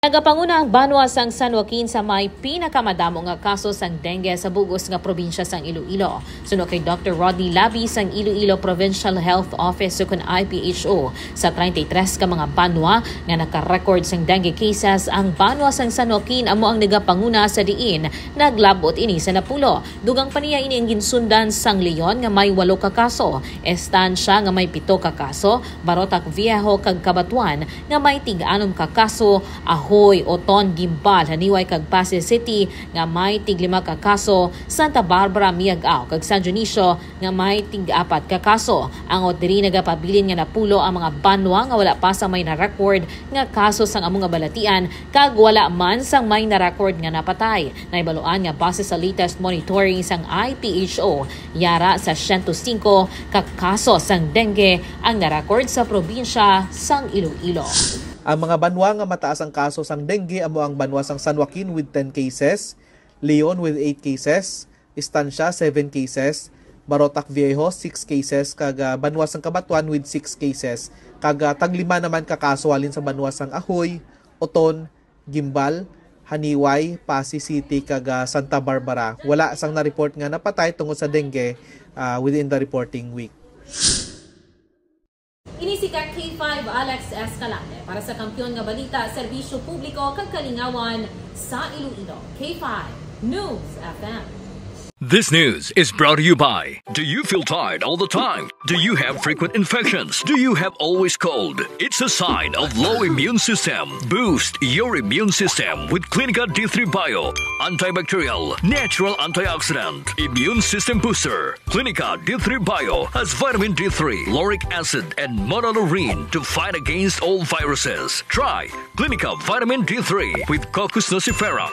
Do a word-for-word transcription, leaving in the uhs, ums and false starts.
Nagapanguna ang banwa sang San Joaquin sa may pinakamadamo nga kaso sang dengue sa bug-os nga probinsya sang Iloilo. Suno kay Doctor Rodney Labi sang Iloilo Provincial Health Office ukon I P H O, sa treinta y tres ka mga banwa nga naka-record sang dengue cases, ang banwa sang San Joaquin amo ang nagapanguna sa diin naglab-ot ini sa napulo. Dugang pa niya ini ang ginsundan sang Leon nga may walo ka kaso, Estancia nga may pito ka kaso, Barotac Viejo kag Cabatuan nga may tig-anom ka kaso, Ajuy, Oton, Guimbal, Janiuay kag Passi City nga may tiglima ka kaso, Santa Barbara, Miag-ao kag San Dionisio nga may tig-apat ka kaso. Ang O T D nagapabilin nga napulo ang mga banwa nga wala pa sang may na-record nga kaso sang amo nga balatian kag wala man sang may na-record nga napatay. Nahibaluan nga base sa latest monitoring sang I P H O, yara sa siyento singko ka kaso sang dengue ang na-record sa probinsya sang Iloilo. Ang mga banwa nga mataas ang kaso sang dengue amo ang banwa sang San Joaquin with ten cases, Leon with eight cases, Estancia seven cases, Barotac Viejo six cases, kag ah, banwa sang Cabatuan with six cases, kag ah, taglima naman ka kaso halin sa banwa sang Ajuy, Oton, Guimbal, Janiuay, Passi City, kag ah, Santa Barbara. Wala sang na-report nga napatay tungod sa dengue ah, within the reporting week. Ini si ka K five Alex Escalante para sa Kampiyon nga Balita, Serbisyo Publiko kag Kalingawan sa Iloilo. K five News F M. This news is brought to you by. Do you feel tired all the time? Do you have frequent infections? Do you have always cold? It's a sign of low immune system. Boost your immune system with Clinica D three Bio. Antibacterial, natural antioxidant, immune system booster. Clinica D three Bio has vitamin D three, lauric acid, and monolaurin to fight against all viruses. Try Clinica Vitamin D three with Cocos nucifera.